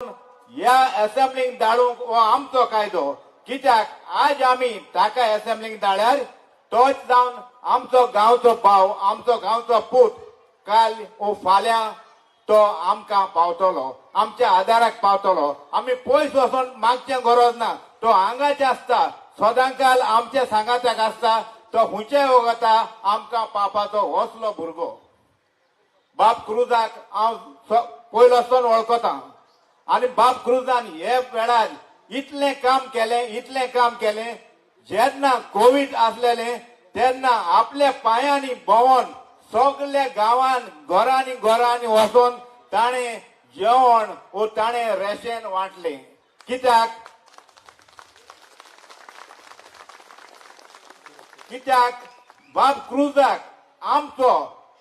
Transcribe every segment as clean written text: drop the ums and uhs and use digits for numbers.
ह्या असेंब्लीक धाडूंक हो आमचो कायदो. कित्याक आज आमी ताका असेंब्लीक धाडल्यार तोच जावन आमचो गांवचो भाव, आमचो गांवचो पूत काल ओ फाल्यां तो आमकां पावतलो, आमच्या आदाराक पावतलो. आमी पयस वचून मागचें गरज ना, तो हांगाच आसता, सदांकाल आमच्या सांगाताक आसता. तो खंयच्याय वखता आमकां पावपाचो असलो भुरगो. बाब क्रुजाक हांव पयलो वळखता आनी बाब क्रुजान हे वेळार इतलें काम केलें, इतलें काम केलें. जेन्ना कोवीड आसलेलें तेन्ना आपल्या पांयांनी भोंवन सगल्या गांवान घरांनी घरांनी वचून ताणें जेवण वो ताणें रेशन वांटलें. कित्याक कित्याक बाब क्रुजाक आमचो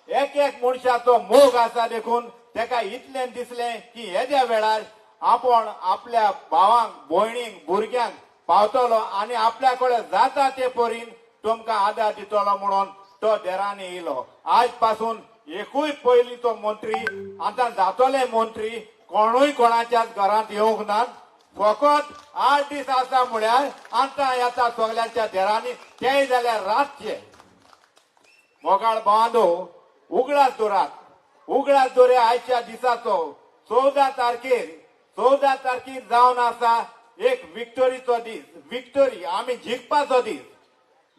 एक एक मनशाचो मोग आसा, देखून ताका इतलें दिसलें की हेज्या वेळार आपण आपल्या भावांक, भयणींक, भुरग्यांक पावतलो आनी आपल्या कडेन जाता ते परीन तुमकां आदार दितलो म्हणून तो देरांनी येयलो. आज पासून एकूय पयलींचो मंत्री, आतां जातले मंत्री कोणूय कोणाच्याच घरांत येवंक नात. फकत 8 दीस आसा म्हळ्यार आतां येता सगल्यांच्या देरांनी, तेय जाल्यार रातचे. मोगाळ भावांनो, उगडास दवरात, उगडास दवरया आयच्या दिसाचो. 14 तारखेर, 14 तारखेर जावन आसा एक विक्टोरीचो दीस. विक्टोरी आमी जिखपाचो दीस,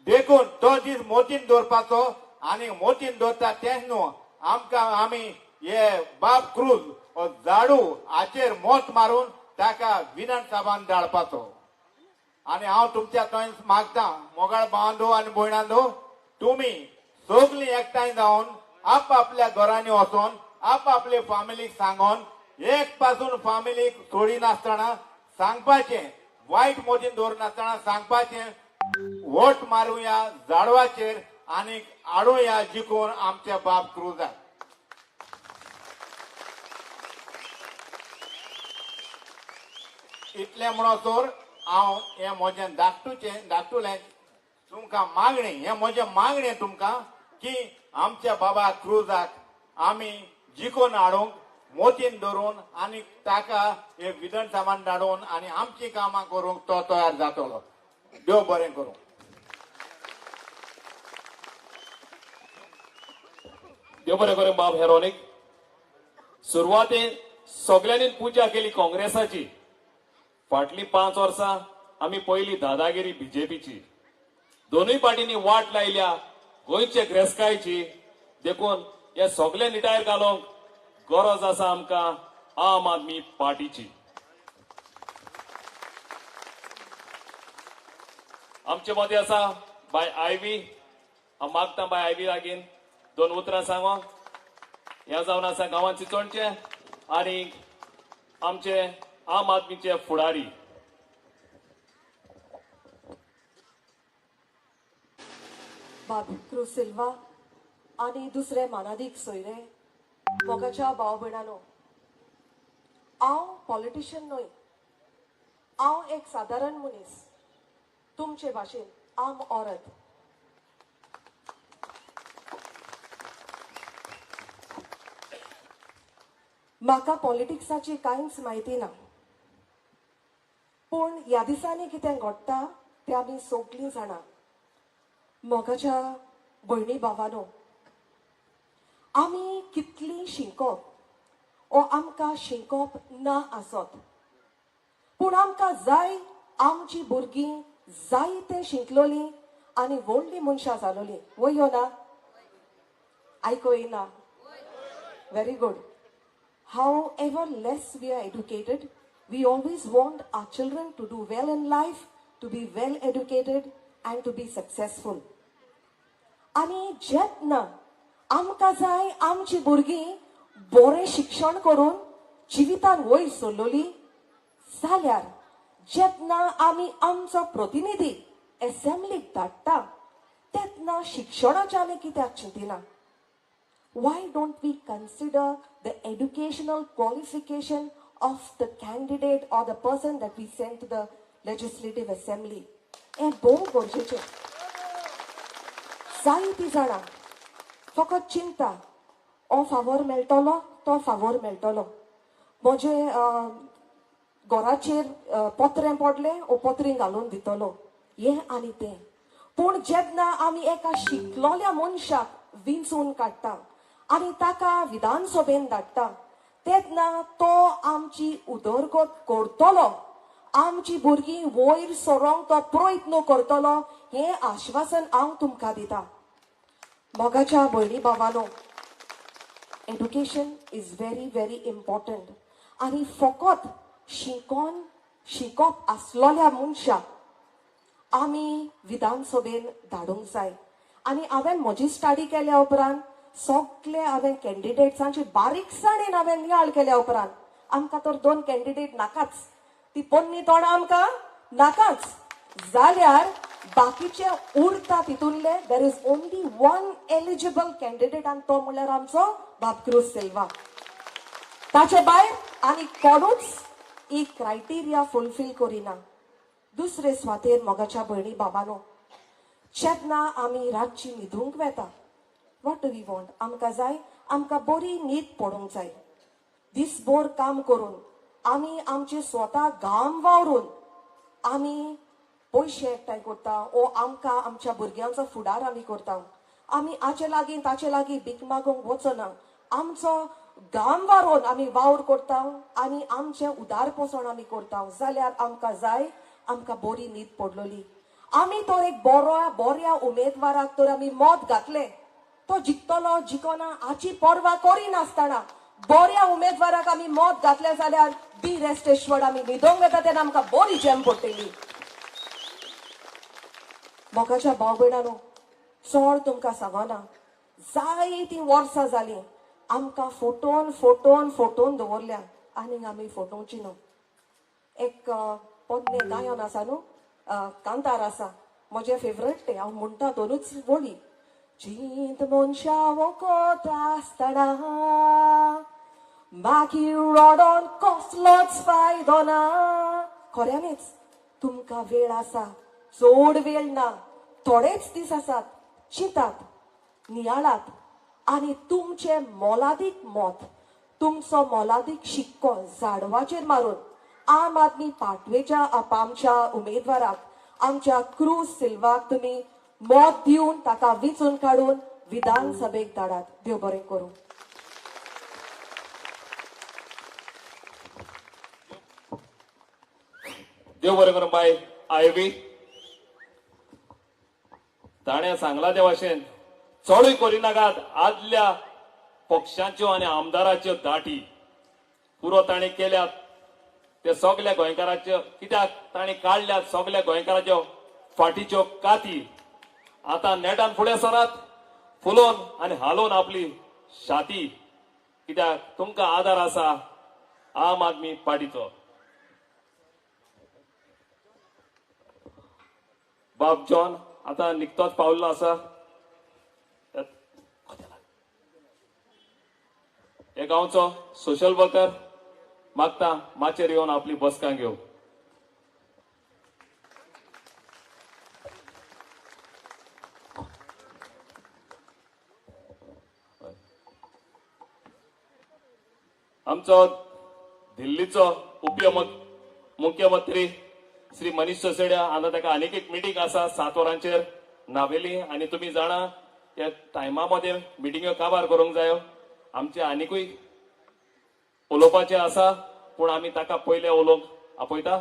देखून तो दीस मोतीन दवरपाचो. आनी मोतीन दवरता तेंच न्हू, आमकां आमी हे बाब क्रूज हो झाडू हाचेर मोत मारून ताका विधानसभान धाडपाचो. आनी हांव तुमच्या थंय मागता मोगाळ भावांनो आनी भयणांनो, तुमी सगळीं एकठांय जावन आपआपल्या घरांनी वचोन आपआपले फामिलीक सांगोन एक पासून फामिलीक सोडिनासतना सांगपाचें, वायट मोदीन दवरनासतना सांगपाचें, वोट मारुया झाडवाचेर आनी हाडुया जिखून आमच्या बाब क्रुजाक. इतलें म्हणसर हांव हें म्हजें धाकटुचें धाकटुलें तुमकां मागणें, हें म्हजें मागणें तुमकां की आमच्या बाबा क्रुजाक आमी जिखून हाडूंक मोतीन धरून आनी ताका हे विधानसभान धाडून आनी आमचीं कामां करूंक तो तयार जातलो. देव बरें करूं. देव बरें करूं बाब हेरोनीक. सुरवातेक सगल्यांनी पुजा केली काँग्रेसाची. फाटलीं 5 वर्सां आमी पयली दादागिरी बीजेपीची. दोनूय पार्टींनी वाट लायल्या गोंयचे ग्रेसकायची. देखून हे सगळे निटायर घालूंक गरज आसा आमकां आम आदमी पार्टीची. आमचे मदें आसा बाय आयवी. हांव मागता बाय आयवी लागीं 2 उतरां सांगो. ह्या जावन आसा गांवांत चिंचोणचे आनी आमचे आम आदमीचे फुडारी. बाब क्रूज सिल्वा आनी दुसरे मानादीक सोयरे, मोगाच्या भाव भयणानो, हांव पॉलिटिशियन न्हय, हांव एक सादारण मनीस, तुमचे भाशेन आम औरत. म्हाका पॉलिटिक्साची कांयच म्हायती ना, पूण ह्या दिसांनी कितें घडटा तें आमी सगळीं जाणा. मोगाच्या भयणी भावानो, आमी कितलीं शिंकप ओ आमकां शिंकप ना आसत, पूण आमकां जाय आमची भुरगीं जायते शिंकलोलीं आनी व्हडलीं मनशां जालोलीं. वय ना? आयको येना? Very good. However less we are educated, we always want our children to do well in life, to be well educated and to be successful. आनी जेन्ना आमकां जाय आमची भुरगीं बरें शिक्षण करून जिवितान वयर सरलोली जाल्यार जेन्ना आमी आमचो प्रतिनिधी एसेंब्लीक धाडटा तेन्ना शिक्षणाचें आमी कित्याक चिंतिना? Why don't we consider the educational qualification of the candidate or the person that we send to the Legislative Assembly? हें भोव गरजेचें. जायतीं जाणां फकत चिंता, हो फावोर मेळटलो, तो फावोर मेळटलो. म्हजे घराचेर पत्रें पडलें ओ पत्रें घालून दितलो हें आनी तें. पूण जेन्ना आमी एका शिकलोल्या मनशाक विंचून काडटा आनी ताका विधानसभेन धाडटा तेन्ना तो आमची उदरगत करतलो, आमची भुरगीं वयर सरोंक तो प्रयत्न करतलो हें आश्वासन हांव तुमकां दिता. मोगाच्या भयणी भावानो, Education is very very important. आनी फकत शिकोन शिकप आसलोल्या मनशाक आमी विधानसभेन धाडूंक जाय. आनी हांवें म्हजी स्टडी केल्या उपरांत सगळे हांवें कॅन्डिडेट्सांची बारीकसाणेन हांवें नियाळ केल्या उपरांत आमकां तर 2 कॅन्डिडेट नाकाच, ती पोन्नी तोंडां आमकां नाकाच, जाल्यार बाकीचे उरता तितूनले there is only one eligible candidate आनी तो म्हणल्यार आमचो बाब क्रूज सिल्वा. ताचे भायर आनी कोणूच ही क्रायटेरिया फुलफील करिना. दुसरे सुवातेर मोगाच्या भयणी बाबानो, जेन्ना आमी रातची न्हिदूंक वेता, what do we want? आमकां जाय, आमकां बरी न्हीद पडूंक जाय. दीसभर काम करून आमी आमचे स्वता घाम वावरून आमी पयशे एकठांय करता ओ आमकां आमच्या भुरग्यांचो फुडार आमी करता. आमी हाचे लागीं ताचे लागीं भीक मागूंक वचना, आमचो घाम वारोवन आमी वावर करता आनी आमचें उदारपोसण आमी करता. जाल्यार आमकां जाय आमकां बरी न्हीद पडलोली. आमी तर एक बऱ्या उमेदवाराक तर आमी मत घातलें, तो जिखतलो जिखना हाची पर्वा करिनासतना बऱ्या उमेदवाराक आमी मत घातलें जाल्यार बी रेस्ट एश्वर्ड आमी न्हिदोंक वेता तेन्ना आमकां बरी जेम पडटली. मोगाच्या भाव भयणानो, चड तुमकां सांगना, जायतीं वर्सां जालीं आमकां फोटोन फोटोन फोटोन दवरल्या आनीक आमी फोटोवची न्हू. एक पोन्नें गायन आसा न्हू, कांतार आसा, म्हजें फेवरेट तें, हांव म्हणटा दोनूच वळी. चिंत मनशा वखद आसतना मागीर रडोन कसलोच फायदो ना. खऱ्यांनीच तुमकां वेळ आसा, चड वेळ ना, थोडेच दीस आसात. चिंतात, नियाळात आनी तुमचें मोलादीक मत, तुमचो मोलादीक शिक्को झाडवाचेर मारून आम आदमी पार्टीच्या आमच्या उमेदवाराक, आमच्या क्रूज सिल्वाक तुमी मत दिवन ताका विंचून काडून विधानसभेक धाडात. देव बरें करूं. देव बरें करूं बाय आयवी. ताणें सांगला ते भाशेन चडूय करिनाकात आदल्या पक्षांच्यो आनी आमदाराच्यो दाटी पुरो ताणें केल्यात ते सगल्या गोंयकाराच्यो, कित्याक ताणें काडल्यात सगल्या गोंयकाराच्यो फाटीच्यो काती. आतां नेटान फुडें सरात, फुलोवन आनी हालोवन आपली छाती, कित्याक तुमकां आदार आसा आम आदमी पार्टीचो. बाब जॉन आतां निकतोच पावल्लो आसा. हे गांवचो सोशल वर्कर मागता माचेर येवन आपली बसका घेवं. आमचो दिल्लीचो मुख्यमंत्री श्री मनीष सिसोदिया आतां ताका आनीक एक मिटींग आसा 7 वरांचेर नावेली, आनी तुमी जाणा त्या टायमा मदें मिटिंग्यो काबार करूंक जायो. आमचे आनिकूय उलोवपाचें आसा, पूण आमी ताका पयलें उलोवंक आपयता.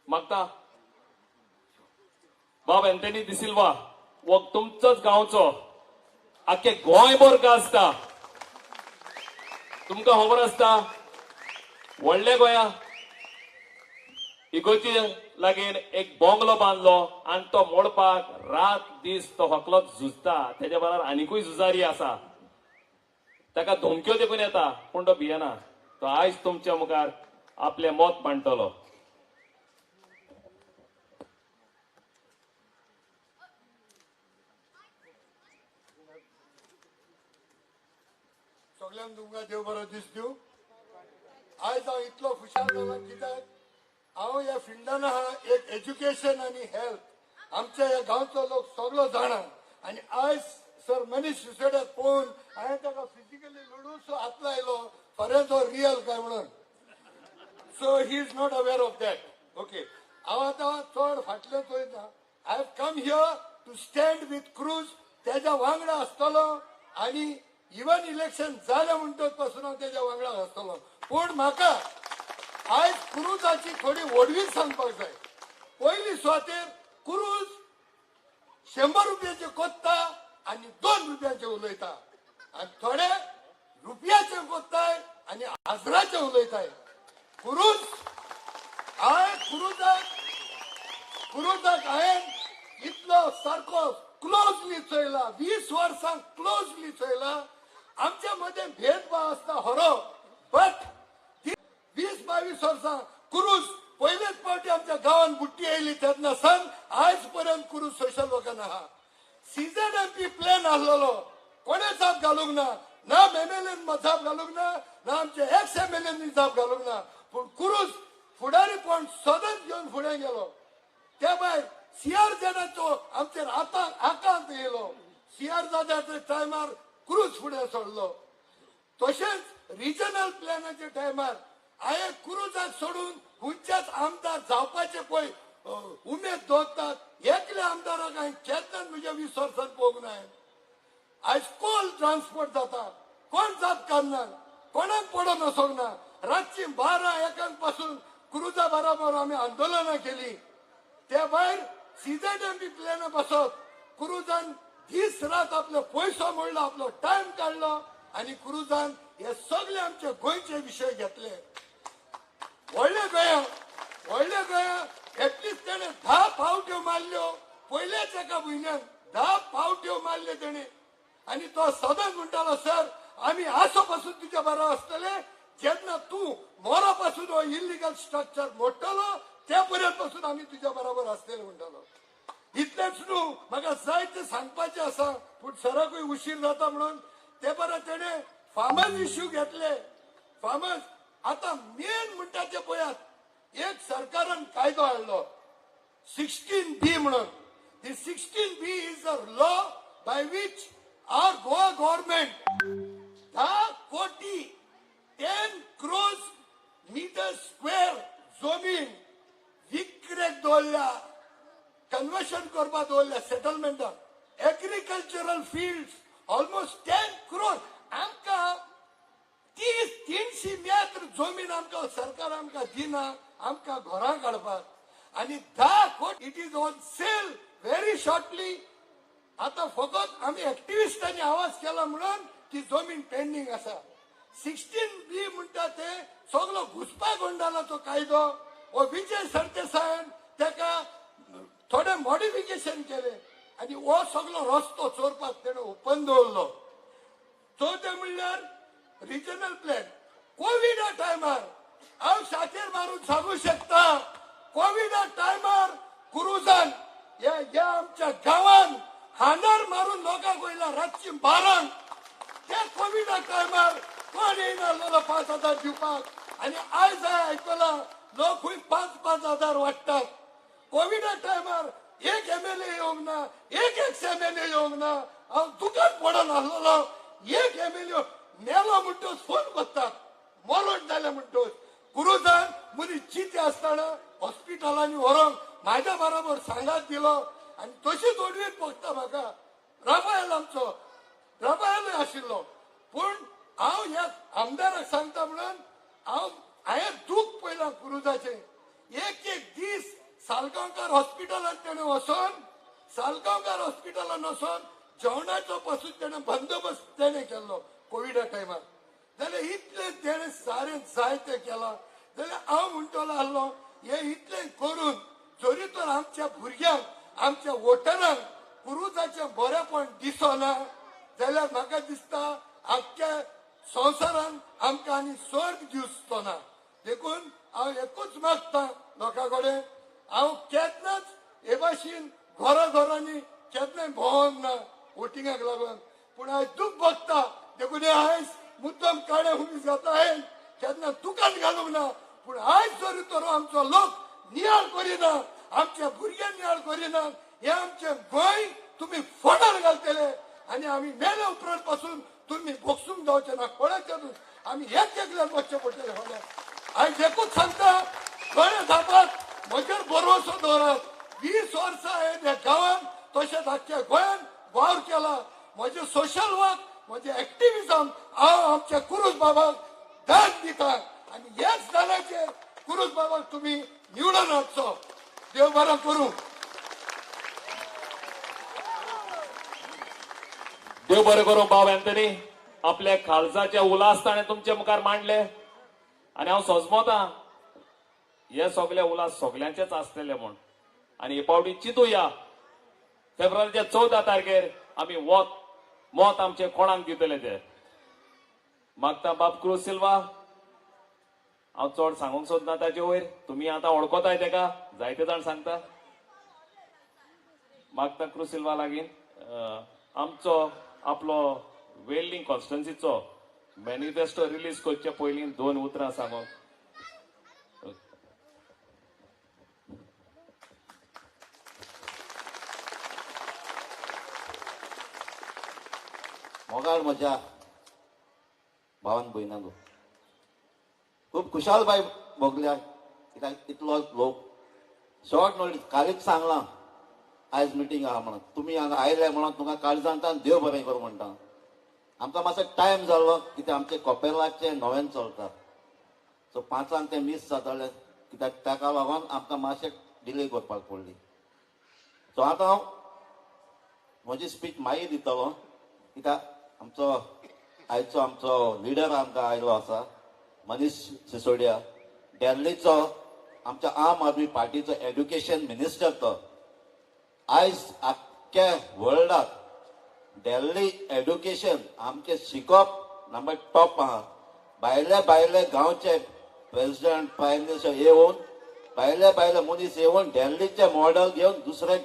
मागता बाब एंथनी डिसिल्वा वो तुमचोच गांवचो, आख्खे गोंयभर गाजता. तुमकां खबर आसता व्हडल्या गोंया इगोर्जी लागीं एक बोंगलो बांदलो आनी तो मोडपाक रात दीस तो हकलोच झुजता. तेज्या बराबर आनिकूय झुजारी आसा, ताका धमक्यो देखून येता, पूण तो भियेना. तो आयज तुमच्या मुखार आपलें मत मांडटलो. सगळ्यांक तुमकां देव बरो दीस दिवं. आयज हांव इतलो खुशाल जाला कित्याक हांव ह्या फिल्डान आहा. एक एज्युकेशन आनी हेल्थ आमच्या ह्या गांवचो लोक सगळो जाणा. आनी आयज सर मनीष सिसोड्याक पळोवन हांवें ताका फिजिकली लडून सो हात लायलो, खरें तो रियल काय म्हणून. So he is not aware of that. Okay, हांव आतां चड फाटलें चोयना. I have come here to stand with Cruz. तेज्या वांगडा आसतलो आनी इवन इलेक्शन जालें म्हणटकच पासून हांव तेज्या वांगडा आसतलो. पूण म्हाका आयज क्रुजाची थोडी व्हडवीक सांगपाक जाय. पयली सुवातेर क्रूज 100 रुपयाचे कोत्ता आनी 2 रुपयाचे उलयता, आनी थोडे रुपयाचे कोत्ताय आनी हजराचे उलयताय. क्रूज हांवें क्रुजाक हांवें इतलो सारको क्लोजली चोयला, 20 वर्सां क्लोजली चोयला. आमच्या मदें भेदभाव आसता हरो, बट 20-22 वर्सां क्रूज पयलेच फावटी आमच्या गांवान बुट्टी येयली तेन्ना सान आयज पर्यंत क्रूज सोशल वर्कान आहा. सीझेडएमपी प्लॅन आसलेलो, कोणें जाप घालूंक ना, ना एमएलएन जाप घालूंक ना, ना आमचे एक्स एमएलएन जाप घालूंक ना. पूण क्रूज फुडारीपण सदांच घेवन फुडें गेलो. त्या भायर सीआर झेडाचो आमचेर आतां आकांत येयलो. सीआर झेडाच्या टायमार क्रूज फुडें सरलो. तशेंच रिजनल प्लॅनाच्या टायमार हांवें क्रुजाक सोडून खंयच्याच आमदार जावपाचे पळय उमेद दवरतात. एकल्या आमदाराक हांवें केन्नाच म्हज्या 20 वर्सांत पळोवंक ना. आयज कोल ट्रान्सपोर्ट जाता, कोण जाप काडना, कोणाक पडोन वचोंक ना. रातची 12-1 पासून क्रुजा बराबर आमी आंदोलनां केली. त्या भायर सीझेडएमपी प्लॅना पासत क्रुजान दीस रात आपलो पयसो मोडलो, आपलो टायम काडलो आनी क्रुजान हे सगळे आमचे गोंयचे विशय घेतले. व्हडले गोंया, व्हडले गोंया एटलिस्ट तेणे 10 पावट्यो मारल्यो पयल्याच एका म्हयन्यान. 10 पावट्यो मारल्यो तेणे. आनी तो सदांच म्हणटालो, सर आमी आसो पासून तुज्या बरोबर आसतले, जेन्ना तूं मोरा पासून हो इलिगल स्ट्रक्चर मोडटलो त्या पर्यंत पासून आमी तुज्या बरोबर आसतले म्हणटालो. इतलेंच न्हू, म्हाका जायते सांगपाचें आसा, पूण सराकूय उशीर जाता म्हणून. ते बरें तेणे फार्मर्स इश्यू घेतले. फार्मर्स आतां मेन म्हणटा ते पळयात, एक सरकारान कायदो हाडलो 16B म्हणून. The 16B is a law by which our Goa government 10 कोटी, 10 क्रोज मिटर स्क्वेअर जमीन विक्रेक दवरल्या, कन्वर्शन करपाक दवरल्या सेटलमेंटाक. Agricultural field almost 10 crore. आमकां 300 मेत्र जमीन आमकां सरकार आमकां दिना आमकां घरां काडपाक. आनी 10 कोटी, it is on sale very shortly. आतां फकत आमी एक्टिविस्टांनी आवाज केला म्हणून ती जमीन पेंडींग आसा. 16B म्हणटा ते सगलो घुसपा गोंडालाचो कायदो हो विजय सरदेसायान तेका थोडे मॉडिफिकेशन केले आनी हो सगलो रस्तो चोरपाक तेणें ओपन दवरलो. चवथें म्हणल्यार रिजनल प्लॅन. कोविडा टायमार हांव साचेर मारून सांगू शकता, कोविडा टायमार क्रुजान ह्या ह्या आमच्या गांवान हांडार मारून लोकांक वयला रातची 12. त्या कोविडा टायमार कोण येयनासलेलो 5,000 दिवपाक. आनी आयज हांवें आयकलां लोक खंय 5-5 हजार वाडटात. कोविडा टायमार एक एमएलए येवंक ना, एक एक्स एमएलए येवंक ना. हांव दुकान पडोन आसलेलो. एक एमएलए मेलो म्हणटच फोन करतात, मरण जालें म्हणटच. क्रुजान मनीस जिते आसतना हॉस्पिटलांनी व्हरोंक म्हाज्या बरोबर सांगात दिलो. आनी तशीच ओडवीत पडटा म्हाका राफायल, आमचो राफायलूय आशिल्लो. पूण हांव ह्या आमदाराक सांगता म्हणून हांवें दूख पळयलां क्रुजाचें. एक एक दीस सालगांवकार हॉस्पिटलांत तेणें वचोन, सालगांवकार हॉस्पिटलांत वचोन जेवणाचो पासून तेणें बंदोबस्त तेणें केल्लो कोविडा टायमार. जाल्यार इतलें तेणें सारें जायतें केलां. जाल्यार हांव म्हणटलो आसलो, हें इतलें करून जरी तर आमच्या भुरग्यांक, आमच्या वोटरांक क्रुजाचें बरेपण दिसना जाल्यार म्हाका दिसता आख्ख्या संवसारान आमकां आनी स्वर्ग दिसचो ना. देखून हांव एकूच मागता लोकां कडेन, हांव केन्नाच हे भाशेन घरा घरांनी केन्नाय भोंवंक ना वोटिंगाक लागून, पूण आयज दूख भोगता. देखून हे आयज मुद्दम काळे हुमीस घातला आहे तेन्ना दुकान घालूंक ना. पूण आयज जरी तर आमचो लोक नियाळ करिना, आमच्या भुरग्यां नियाळ करिना, हे आमचे गोंय तुमी फोडार घालतले आनी आमी मेले उपरांत पासून तुमी भोगसूंक जावचे ना. कोणाच्यानूच आमी एक एकल्यान वचचें पडटलें फोंड्यार. आयज एकूच सांगता, दोळे धापात, म्हजेर भरवसो दवरात. 20 वर्सां हांवें ह्या गांवांत तशेंच आख्ख्या गोंयांत वावर केला. म्हजें सोशल वर्क, म्हजें एक्टिविजम हांव आमच्या कुरूस बाबाक दान दिता आनी ह्याच दानाचेर कुरूस बाबाक तुमी निवडून हाडचो. देव बरो करूं. देव बरें करूं बाब अँथनी. आपल्या खालसाचे उल्हास ताणें तुमच्या मुखार मांडले आनी हांव सोजमोता हे सगळे उल्हास सगल्यांचेच आसतले म्हूण. आनी हे फावटी चिंतुया, फेब्रुवारीच्या 14 तारखेर आमी मत आमचे कोणाक दितले ते. मागता बाब क्रूज सिल्वा, हांव चड सांगूंक सोदना ताचे वयर, तुमी आतां वळखताय तेका, जायते जाण सांगता. मागता क्रूज सिल्वा लागीं आमचो आपलो वेल्लिंग कॉन्स्टिट्युन्सीचो मॅनिफेस्टो रिलीज करचे पयलीं 2 उतरां सांगूंक. मोगाळ म्हज्या भावान भयणांनो, खूब खुशालबाय भोगल्या कित्याक इतलो लोक शॉर्ट नोटीस कालीच सांगलां आयज मिटींग आहा म्हणून, तुमी हांगा आयले म्हणून तुमकां काळजांतान देव बरें करूं म्हणटा. आमकां मातसो टायम जालो कित्याक आमचें कपेलाचें नव्यान चलता, सो 5 तें मीस जातालें कित्याक ताका लागून आमकां मातशें डिले करपाक पडली. सो आतां हांव म्हजी स्पीच मागीर दितलो कित्याक आमचो आयचो आमचो लिडर आमकां आयलो आसा मनीष सिसोडिया, दिल्लीचो आमच्या आम आदमी पार्टीचो एड्युकेशन मिनिस्टर. तो आयज आख्ख्या वर्ल्डाक दिल्ली एड्युकेशन आमचें शिकप नंबर टॉप आहा. भायले भायले गांवचे प्रेजिडंट प्रायम मिनिस्टर येवन, भायले भायले मनीस येवन दिल्लीचें मॉडल घेवन दुसऱ्या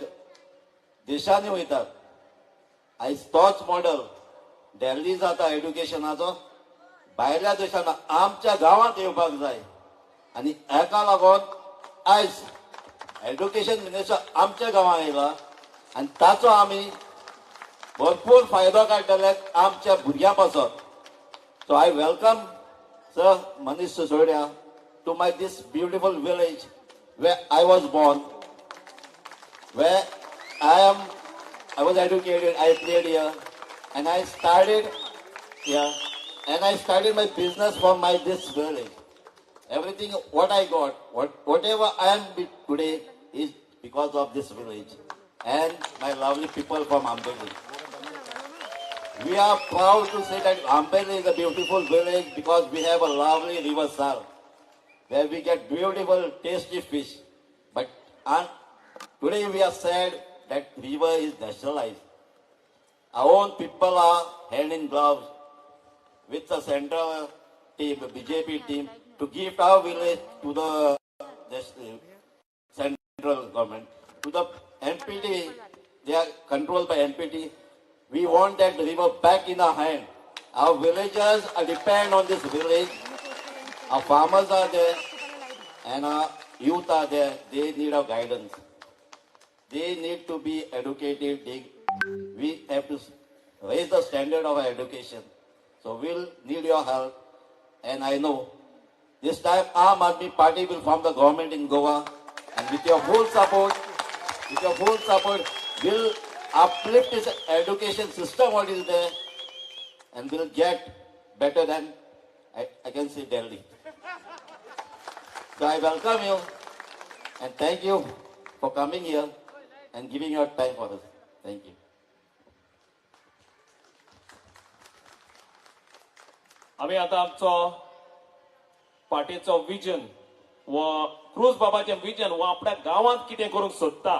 देशांनी वयतात. आयज तोच मॉडल दिल्ली जाता एड्युकेशनाचो, भायल्या देशान आमच्या गांवांत येवपाक जाय. आनी हेका लागून आयज एड्युकेशन मिनिस्टर आमच्या गांवांत येयला आनी ताचो आमी भरपूर फायदो काडटले आमच्या भुरग्यां पासत. So I welcome sir Manish Sisodia to my this beautiful village where I was born, where I was educated, I played here, and I started here, and I started my business from my this village. Everything what I got, whatever I am today is because of this village and my lovely people from Ambeli. We are proud to say that Ambeli is a beautiful village because we have a lovely river Sal, where we get beautiful, tasty fish. But today we are sad that river is nationalized. Our own people are hand in gloves with the central team, the BJP team, to give our village to the central government, to the MPT. They are controlled by MPT. We want that river back in our hand. Our villagers are depend on this village. Our farmers are there and our youth are there. They need our guidance. They need to be educated. We have to raise the standard of our education. So we'll need your help. And I know this time Aam Aadmi Party will form the government in Goa. And with your full support, we'll uplift this education system what is there, and we'll get better than I can say Delhi. So I welcome you and thank you for coming here and giving your time for us. Thank you. आमी आतां आमचो पार्टीचो vision व cruise बाबाचें vision व आपल्या गांवांत कितें करूंक सोदता,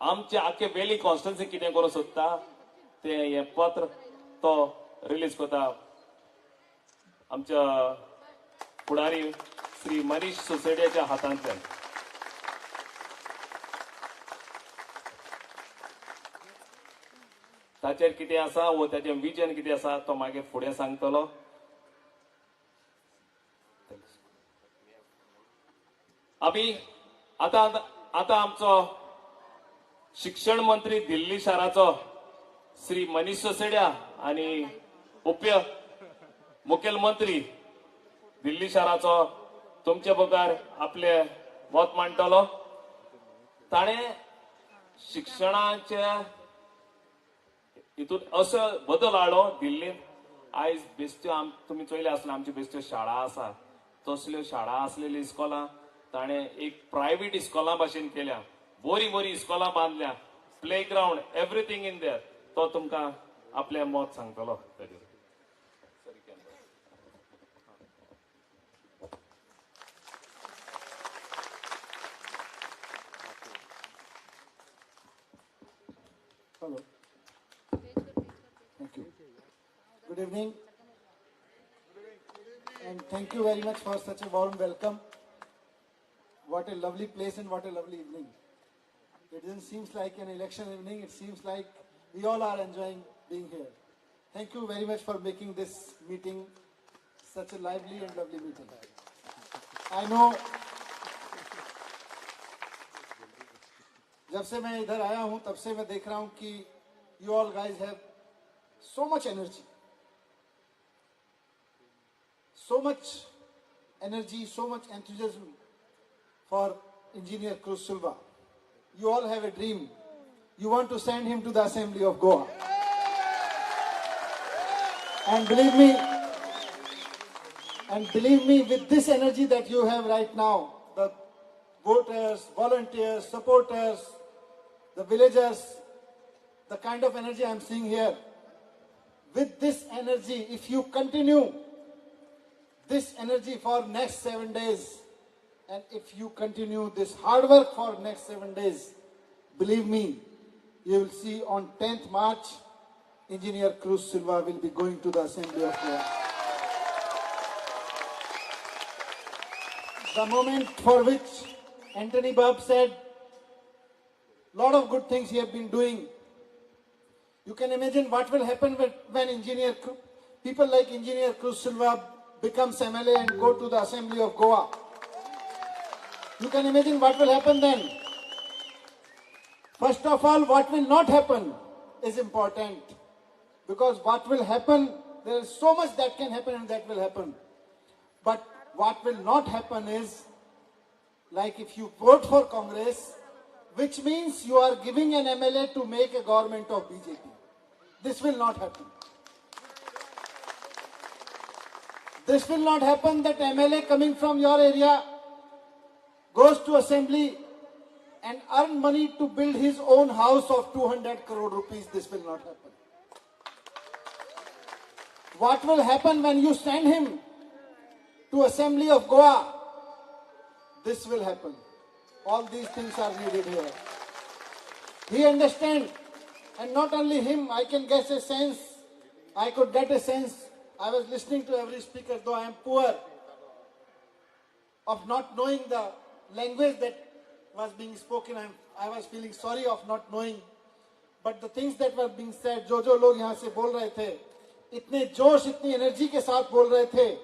आमचे आख्खे वेली कॉन्स्टिट्युन्सी कितें करूंक सोदता तें हें पत्र तो रिलीज करता आमच्या फुडारी श्री मनीष सिसोडियाच्या हातांतल्यान. ताचेर कितें आसा वो ताचें विजन कितें आसा तो मागीर फुडें सांगतलो. आमी आतां आतां आमचो शिक्षण मंत्री दिल्ली शाराचो श्री मनीष सिसोदिया आनी उप मुखेलमंत्री दिल्ली शाराचो तुमचे मुखार आपले मत मांडटलो. ताणें शिक्षणाच्या हितून असो बदल हाडलो दिल्लींत. आयज बेश्ट्यो तुमी चोयले आसले आमच्यो बेश्ट्यो शाळा आसा, तसल्यो शाळा आसलेली इस्कोलां ताणें एक प्रायवेट इस्कोलां भाशेन केल्या, बरीं बरीं इस्कोलां बांदल्या, play ground everything in there. तो तुमकां आपलें मत सांगतलो ताजेर. Hello. Thank you. Good evening. And thank you very much for such a warm welcome. What a lovely place and what a lovely evening. It doesn't seem like an election evening. It seems like we all are enjoying being here. Thank you very much for making this meeting such a lively and lovely meeting. I know जब से मैं इधर आया हूं तब से मैं देख रहा हूं कि you all guys have so much energy, so much energy, so much enthusiasm for Engineer Cruz Silva. You all have a dream. You want to send him to the Assembly of Goa. And believe me, with this energy that you have right now, the voters, volunteers, supporters, the villagers, the kind of energy I am seeing here, with this energy, if you continue this energy for next 7 days, and if you continue this hard work for next 7 days, believe me, you will see on 10th March, Engineer Cruz Silva will be going to the Assembly of Goa. The moment for which Anthony Bob said, lot of good things he have been doing. You can imagine what will happen when people like Engineer Cruz Silva becomes MLA and go to the Assembly of Goa. You can imagine what will happen then. First of all, what will not happen is important. Because what will happen, there is so much that can happen and that will happen. But what will not happen is, like if you vote for Congress, which means you are giving an MLA to make a government of BJP. This will not happen. This will not happen that MLA coming from your area goes to assembly and earn money to build his own house of 200 crore rupees. This will not happen. What will happen when you send him to Assembly of Goa? This will happen. All these things are needed here. He understands, and not only him, I can get a sense. I could get a sense. I was listening to every speaker, though I am poor, of not knowing the language that was being spoken. I was feeling sorry of not knowing. But the things that were being said, जो जो लोग यहाँ से बोल रहे थे, इतने जोश, इतनी energy K साथ बोल रहे थे,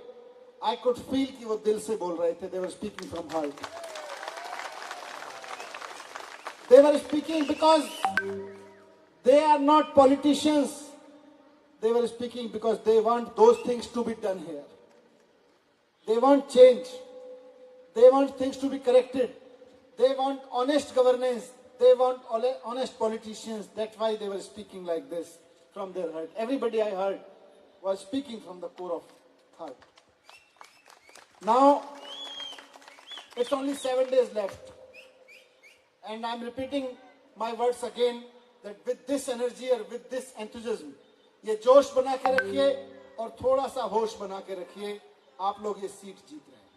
I could feel कि वो दिल से बोल रहे थे. They were speaking from heart. They were speaking because they are not politicians. They were speaking because they want those things to be done here. They want change. They want things to be corrected. They want honest governance. They want honest politicians. That's why they were speaking like this from their heart. Everybody I heard was speaking from the core of heart. Now, it's only 7 days left. And I'm repeating my words again that with this energy or with this enthusiasm, ये जोश बना K रखिए और थोड़ा सा होश बना K रखिए, आप लोग ये सीट जीत रहे हैं।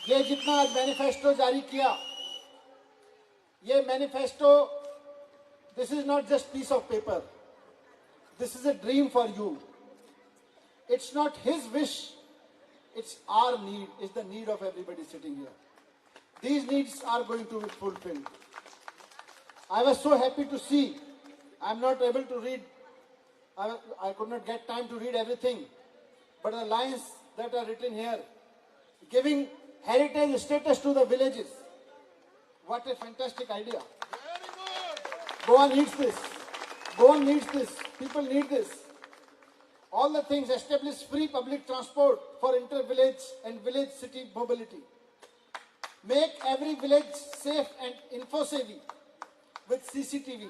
ये जितना आज मैनिफेस्टो जारी किया, ये manifesto, this is not just piece of paper, this is a dream for you. It's not his wish, it's our need, it's the need of everybody sitting here. These needs are going to be fulfilled. I was so happy to see. I am not able to read. I could not get time to read everything. But the lines that are written here, giving heritage status to the villages. What a fantastic idea. Goa needs this. Goa needs this. People need this. All the things, establish free public transport for inter-village and village-city mobility. Make every village safe and info-savvy with CCTV.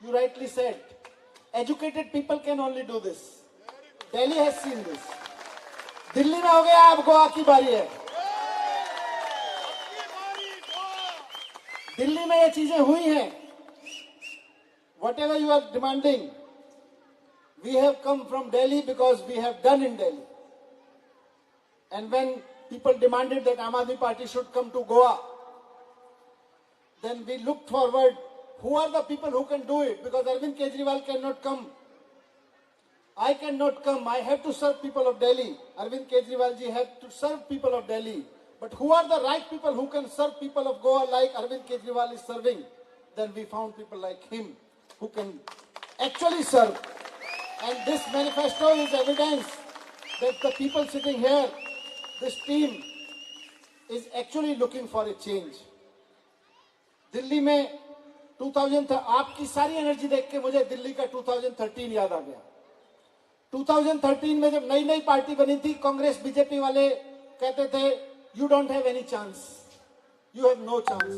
You rightly said, educated people can only do this. Delhi has seen this. Delhi में हो गया, अब गोवा की बारी है. दिल्ली में ये चीजें हुई हैं. Whatever you are demanding, we have come from Delhi because we have done in Delhi. And when people demanded that Aam Aadmi Party should come to Goa, then we looked forward, who are the people who can do it? Because Arvind Kejriwal cannot come. I cannot come. I have to serve people of Delhi. Arvind Kejriwal ji had to serve people of Delhi. But who are the right people who can serve people of Goa like Arvind Kejriwal is serving? Then we found people like him who can actually serve. And this manifesto is evidence that the people sitting here, this team, is actually looking for a change. Delhi में 2000, आपकी सारी energy देख K मुझे दिल्ली का 2013 याद आ गया. 2013 में जब नई नई पार्टी बनी थी, कांग्रेस बीजेपी वाले कहते थे, you don't have any chance, you have no chance.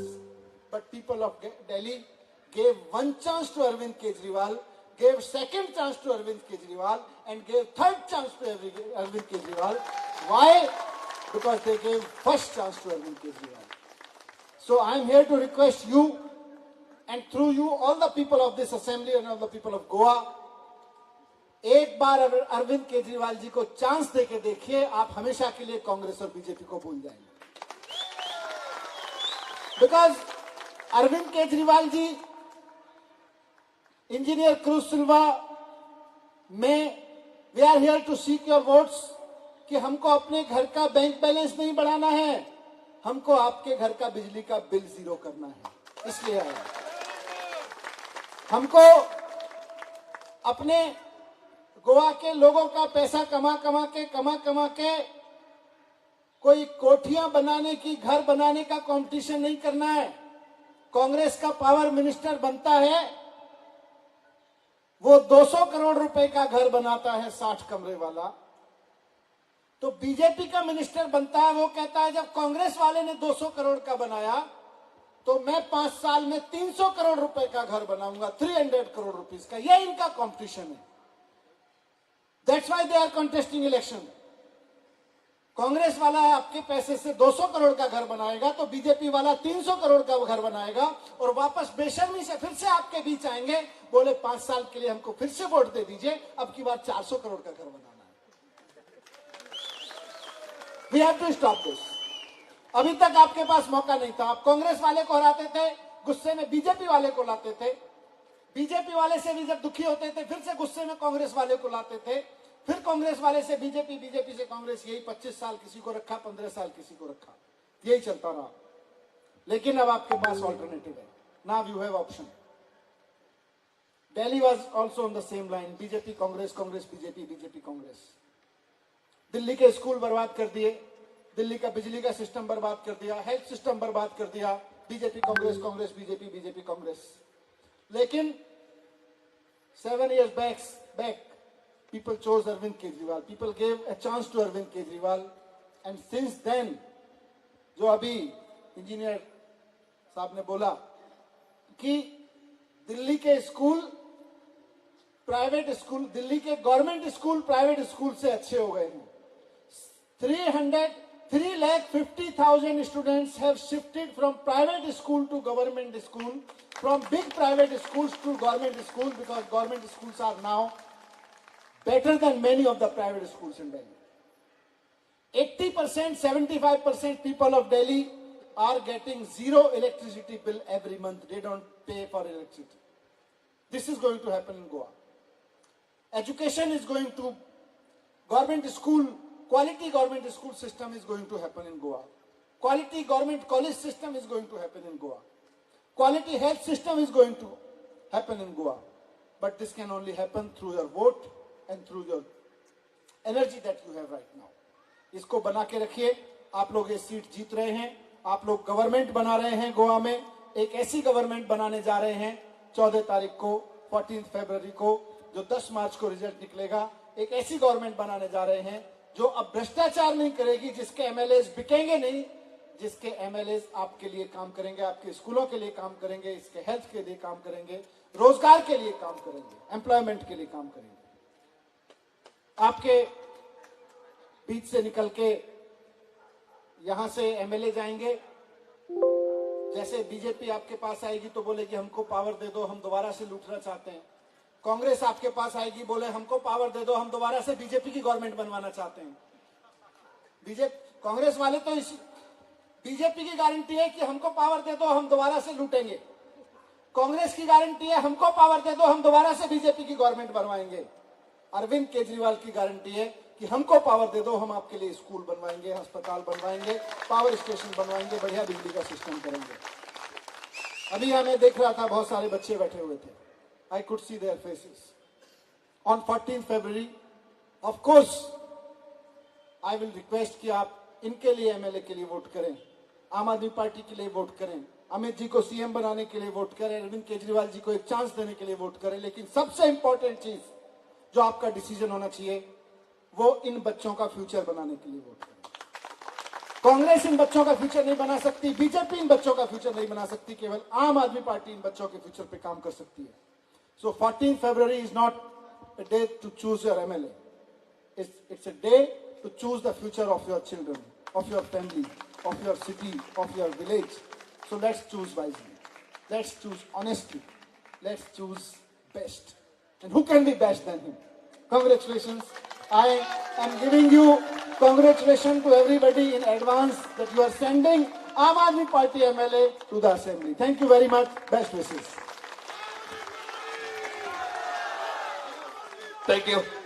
But people of Delhi gave one chance to Arvind Kejriwal, gave second chance to Arvind Kejriwal, and gave third chance to Arvind Kejriwal. Why? Because they gave first chance to Arvind Kejriwal. So I am here to request you, and through you all the people of this assembly and all the people of Goa, एक bar Arvind Kejriwal ji को chance देके देखिए, आप हमेशा K लिए कांग्रेस और BJP को भूल जाएंगे. Because Arvind Kejriwal ji, engineer cruise Silva, मैं, we are here to seek your votes कि हमको अपने घर का बैंक बैलेंस नहीं बढ़ाना है, हमको आपके घर का बिजली का बिल जीरो करना है. इसलिए आए. हमको अपने गोवा के लोगों का पैसा कमा कमा के कमा कमा के कोई कोठियां बनाने की, घर बनाने का कंपटीशन नहीं करना है. कांग्रेस का पावर मिनिस्टर बनता है, वो 200 करोड़ रुपए का घर बनाता है 60 कमरे वाला. तो बीजेपी का मिनिस्टर बनता है, वो कहता है जब कांग्रेस वाले ने 200 करोड़ का बनाया तो मैं 5 साल में 300 करोड़ रुपए का घर बनाऊंगा, 300 करोड़ रुपीस का. ये इनका कंपटीशन है. That's why they are contesting election. Congress वाला आपके पैसे से 200 करोड़ का घर बनाएगा तो बीजेपी वाला 300 करोड़ का घर बनाएगा, और वापस बेशर्मी से फिर से आपके बीच आएंगे, बोले 5 साल के लिए हमको फिर से वोट दे दीजिए, अब की बार 400 करोड़ का घर बनाना है. We have to stop this. अभी तक आपके पास मौका नहीं था. आप कांग्रेस वाले को हराते थे, गुस्से में बीजेपी वाले को लाते थे, बीजेपी वाले से भी जब दुखी होते थे फिर से गुस्से में कांग्रेस वाले को लाते थे, फिर कांग्रेस वाले से बीजेपी, बीजेपी से कांग्रेस. यही 25 साल किसी को रखा, 15 साल किसी को रखा, यही चलता रहा. लेकिन अब आपके पास ऑल्टरनेटिव है. Now you have option. Delhi was also on the same line, BJP Congress, Congress BJP, BJP Congress. Delhi K school बर्बाद कर दिए, दिल्ली का बिजली का सिस्टम बर्बाद कर दिया, हेल्थ सिस्टम बर्बाद कर दिया, BJP Congress, Congress BJP, BJP Congress. लेकिन 7 years back, people chose Arvind Kejriwal. People gave a chance to Arvind Kejriwal, and since then, जो अभी इंजीनियर साहब ने बोला कि दिल्ली के स्कूल प्राइवेट स्कूल, दिल्ली के गवर्नमेंट स्कूल प्राइवेट स्कूल से अच्छे हो गए हैं. 3,50,000 students have shifted from private school to government school, from big private schools to government schools, because government schools are now better than many of the private schools in Delhi. 80%, 75% people of Delhi are getting zero electricity bill every month. They don't pay for electricity. This is going to happen in Goa. Education is going to, government school, quality government school system is going to happen in Goa. Quality government college system is going to happen in Goa. Quality health system is going to happen in Goa. But this can only happen through your vote and through your energy that you have right now. इसको बना K रखिए. आप लोग ये seat जीत रहे हैं, आप लोग government बना रहे हैं गोवा में. एक ऐसी गवर्नमेंट बनाने जा रहे हैं 14 तारीख को, 14 फरवरी को, जो 10 मार्च को रिजल्ट निकलेगा. एक ऐसी गवर्नमेंट बनाने जा रहे हैं जो अब भ्रष्टाचार नहीं करेगी, जिसके एमएलए बिकेंगे नहीं, जिसके एमएलए आपके लिए काम करेंगे, आपके स्कूलों के लिए काम करेंगे, इसके हेल्थ के लिए काम करेंगे, रोजगार के लिए काम करेंगे, एम्प्लॉयमेंट के लिए काम करेंगे. आपके बीच से निकल के यहां से एमएलए जाएंगे. जैसे बीजेपी आपके पास आएगी तो बोलेगी हमको पावर दे दो, हम दोबारा से लूटना चाहते हैं. कांग्रेस आपके पास आएगी, बोले हमको पावर दे दो, हम दोबारा से बीजेपी की गवर्नमेंट बनवाना चाहते हैं. बीजेपी कांग्रेस वाले तो इस बीजेपी की गारंटी है कि हमको पावर दे दो, हम दोबारा से लूटेंगे. कांग्रेस की गारंटी है हमको पावर दे दो, हम दोबारा से बीजेपी की गवर्नमेंट बनवाएंगे. अरविंद केजरीवाल की गारंटी है कि हमको पावर दे दो, हम आपके लिए स्कूल बनवाएंगे, अस्पताल बनवाएंगे, पावर स्टेशन बनवाएंगे, बढ़िया बिजली का सिस्टम करेंगे. अभी यहाँ मैं देख रहा था बहुत सारे बच्चे बैठे हुए थे. I could see their faces. On 14 February, of course I will request कि आप इनके लिए एमएलए के लिए वोट करें, आम आदमी पार्टी के लिए वोट करें, अमित जी को सीएम बनाने के लिए वोट करें, अरविंद केजरीवाल जी को एक चांस देने के लिए वोट करें. लेकिन सबसे इंपॉर्टेंट चीज जो आपका डिसीजन होना चाहिए वो इन बच्चों का फ्यूचर बनाने के लिए वोट करें. कांग्रेस इन बच्चों का फ्यूचर नहीं बना सकती, बीजेपी इन बच्चों का फ्यूचर नहीं बना सकती, केवल आम आदमी पार्टी इन बच्चों के फ्यूचर पे काम कर सकती है. So 14 February is not a day to choose your MLA. It's a day to choose the future of your children, of your family, of your city, of your village. So let's choose wisely. Let's choose honestly. Let's choose best. And who can be best than him? Congratulations. I am giving you congratulations to everybody in advance that you are sending Aam Aadmi Party MLA to the assembly. Thank you very much. Best wishes. Thank you.